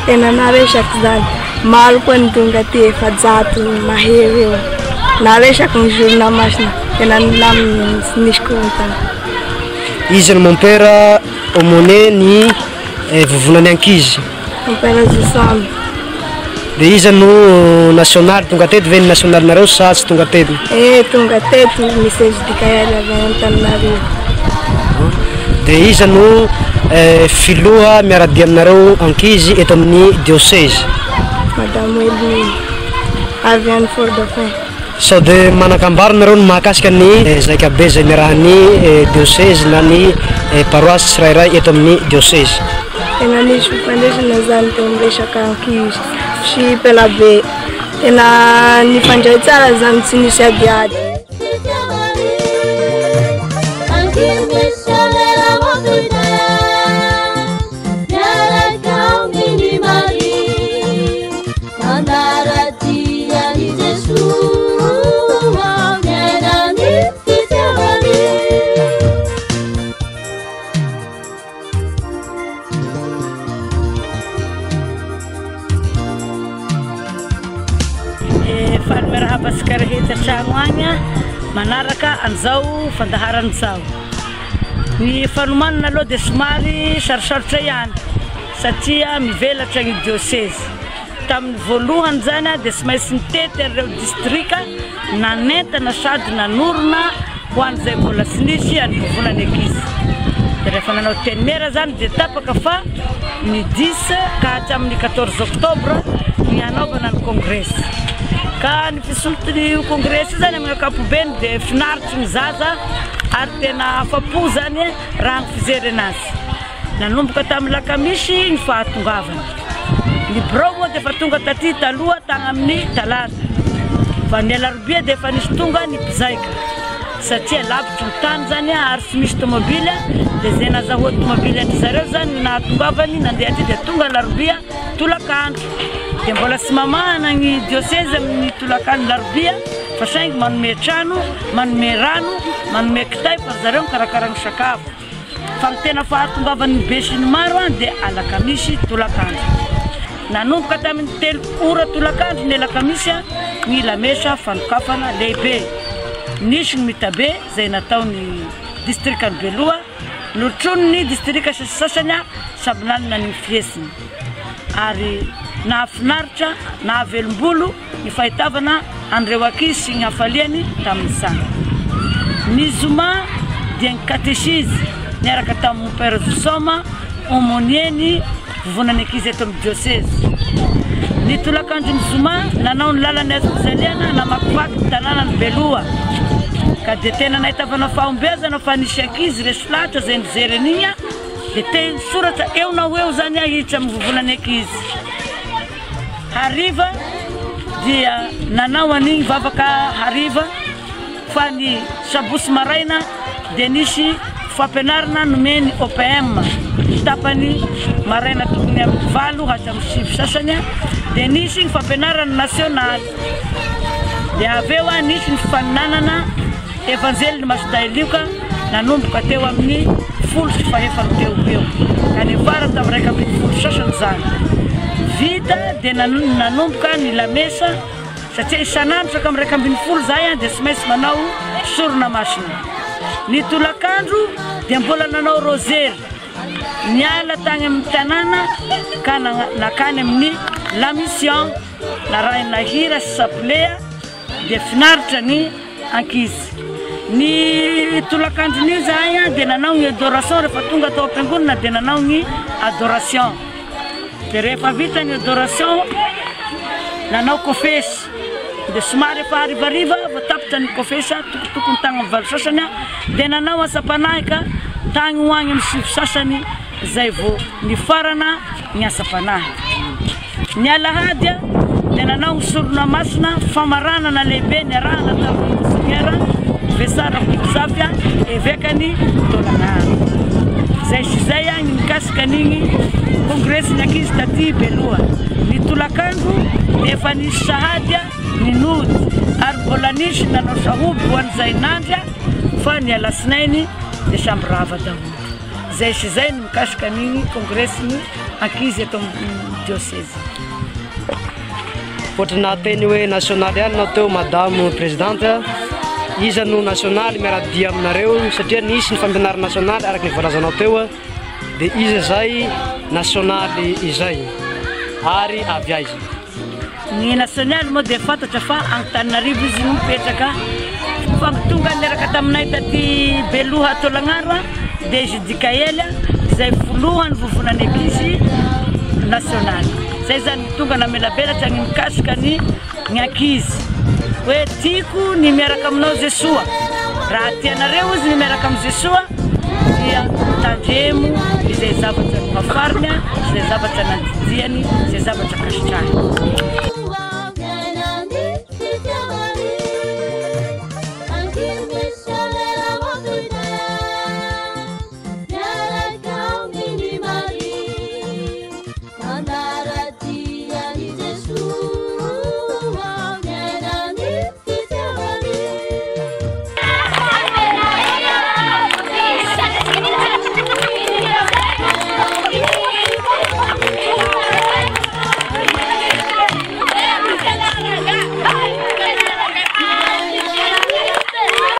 Tena naresaky zany. Maro koa ny tonga aty 400 mahery eo. Naresaky ny sorona masina. Tena nilamina tsy nisy korontana. Iza no mompera aumônier ny vovonan'ny ankizy? Mompera Josamy. Dia iza no nasionaly? Tonga teto ve ny nasionalinareo sa tsy tonga teto? Eh, tonga teto Monsieur Judicaël avy any Antananarivo. Dia iza no filoha miara-dia aminareo ankizy eto amin'ny diosezy? Madame Eline, avy any Fort Dauphin. Sao dia manan-kambara nareo ny mahakasika ny zaikabe izay niarahan'ny diosezy na ny paroasy tsirairay eto amin'ny diosezy? Tena nisy fifandraisana zany teo amin'ny resaka ankizy sy mpanabe. Tena nifandray tsara zany, tsy nisy adiady. Faly miarahaba antsika rehetra an-tragno agny manaraka an'izao fandaharana izao. Ny fanomanana aloha dia somary sarosarotra ihany satria mivelatra ny diosezy. Tamin'ny voalohany izany dia tsy maintsy nitety an'ireo distrika nanentana sady nanorina ho an'izay mbola tsy nisy any Vovonan'ny ankizy. Dia rehefa nanao teny mera izany dia tapaka fa ny dix ka hatramin'ny quatorze octobre ny hanaovana ny kongresy. Ka ny fisolotin'io kongresy io izany amin'ny ankapobeny dia finaritry ny zaza ary tena afa-po izany raha ny fijerena azy. Nanomboka tamin'ny lakamisy ny fahatongavana. Ny birao moa dia efa tonga taty taloha tany amin'ny talata. Fa ny alarobia dia efa nisy tonga ny mpizaika. Satria lavitry ny tany izany ary tsy misy tomobily dia izay nazahoa tomobily an-dry zareo izany no nahatongavany nandeha aty dia tonga alarobia tolakandro. Dia mbola tsy mamahana ny diosezy amin'ny tolakandro alarobia fa saingy manome trano, manome rano, manome kitay fa ry zareo mikarakara ny sakafo. Fa ny tena fahatongavan'ny besinimaro dia alakamisy tolakandro. Nanomboka tamin'ny 3 ora tolakandro ny alakamisy ny lamesa fanokafana lehibe. Nisy ny mitabe izay nataon'ny distrikan'i Beloha, notronin'ny distrika sasasasany samy nanana ny fihetsiny. Ary nahafinaritra, nahavelombolo. ny fahitavana an'ireo ankizy sy ny hafaliany tamin'izany. Ny zoma dia ny katesizy niaraka tamin'i Mompera Josoma, aumônier ny vovonan'ny ankizy eto amin'ny diosezy. Ny tolakandron'ny zoma nanao ny lalan'ny hazofijaliana namakivaky ny tanànan'i Beloha ka dia tena nahitavana fahombiazana fa nisy ankizy resy lahatra izay nijery an'iny dia te hisoratra eo na ho eo izany hiditra amin'ny vovonan'ny ankizy. Hariva dia nanao an'igny vavaka hariva fa ny sabotsy maraina dia nisy fampianarana nomen'ny OPM tapany maraina tokony amin'ny 8 hatramin'ny 9 sasany dia nisy ny fampianarana nasionaly dia avy eo nisy ny fifaninanana Evanjelin'i Masindahy Lioka nanomboka teo amin'ny 10:10 teo ho eo ka niafara tamin'ny 11 sasany izany. Vita dia nanomboka ny lamesa satria isan'andro isaka amin'ny 11 izahay dia tsy maintsy manao sorona masina. Ny tolakandro dia mbola nanao rozery niala tany amin'ny tanàna ka nakany amin'ny la mission narahina hira sy saplea dia finaritra ny ankizy. Ny tolakandron'io izahay dia nanao ny adoration, rehefa tonga tao am-piangonana dia nanao ny adoration. Dia rehefa vita ny adoration, nanao kofesy. Dia somary efa harivariva vao tapitra ny kofesy, tokotokony tany amin'ny 8 sasany, dia nanao asam-panahy ka tany ho any amin'ny 9 sasany izay vao nifarana ny asam-panahy. Ny alahady dia nanao ny sorona masina famaranana lehibe niarahana tamin'ny Monseigneur Vessard Rakotozafy evekan'i Taolagnaro. Izay sy izay ny mikasika an'igny kongresin'ny ankizy taty Beloha. Ny tolakandro dia efa nisy sahady ny nody ary mbola nisy nanao sahoby ho an'izay nandry fa ny alatsinainy dia samby rava daholo. Izay sy izay ny mikasika an'igny kongresin'ny ankizy eto amin'ny. diosezy. Ohatry nahateny hoe nasionaly ihany nao teo madame présidente, iza no nasionaly miara-dia aminareo satria nisy ny fampianarana nasionaly araka ny voalazanao teo dia iza izay nasionaly izay ary avy aiza? Ny nasionaly moa dia fantatra fa Antananarivo izy no mipetraka fa tonga niaraka taminay taty Beloha Tolagnaro dia Judikael izay filohan'ny vovonan'ny ankizy nasionaly. Zay zany tonga namelabelatra ny mikasika ny ny ankizy hoe tiako ny miaraka aminao Jesoa. Raha tianareo izy ny miaraka amin'i Jesoa dia tandremo izay zavatra nohafariny, izay zavatra nandidiany, izay zavatra kasitrahiny.